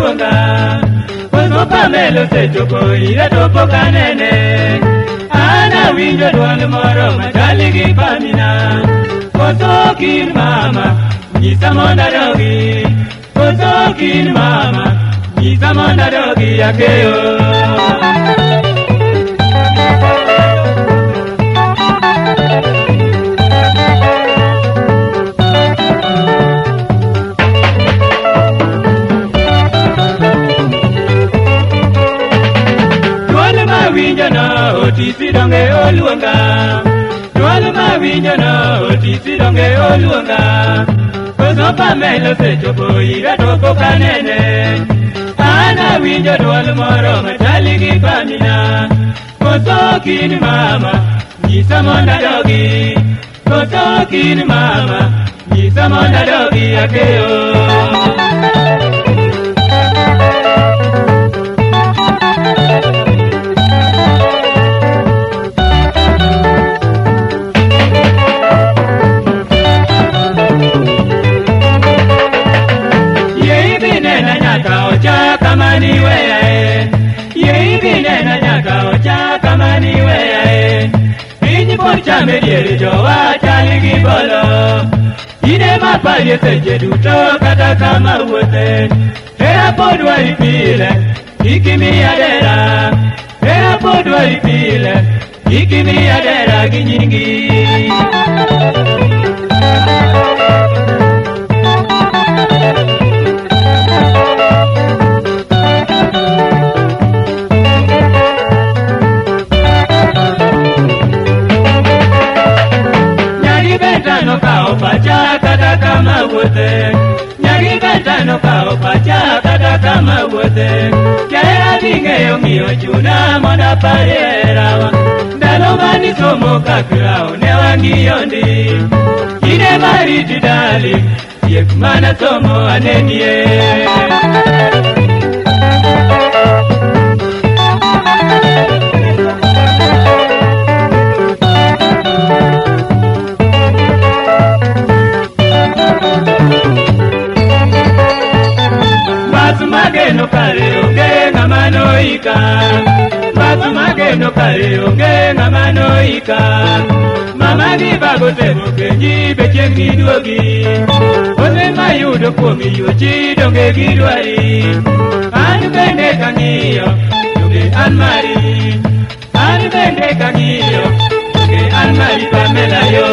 oluonga. Koso Pamela osechopo ira to pok anene. An awinjo duol moro machal gi Pamina. Koso kin mama, nyisa mondo adogi. Koso kin mama, nyisa mondo adogi akeyo. Duol mawinjo no otisi donge oluonga. Duol mawinjo no otisi donge oluonga. Koso Pamela osechopo ira to pok anene. An awinjo duol moro machal gi Pamina. Koso kin mama, nyisa mondo adogi. Koso kin mama, nyisa mondo adogi akeyo. Yie idhi nena nyaka ocha kama niweyae. Yie idhi nena nyaka ocha kama niweyae. Piny pod chame diere jowa chal gi bolo. In ema parie seche duto kata kama wuothe. Hera pod dwari pile, kik imiya dera. Hera pod dwari pile, kik imiya dera gi nyingi. Nyagi bentano kawo pacha kata kama wuothe. Nyagi bentano kawo pacha kata kama wuothe. Jahera dhi ng'eyo ng'iyo chuna mondo aparie herawa. Ndalo manisomo kakrawo ne wang'iyo ndi. Kinde mariti dali, tiek mana somo anenie. Mbas mageno kare onge ng'ama noika. Mbas mageno kare onge ng'ama noika. Mama gi bago temo penji be chieng' giduogi. Kose mayudo kuom yuochi donge gidwari. An bende kang'iyo donge an mari. An bende kang'iyo donge an mari Pamela yo.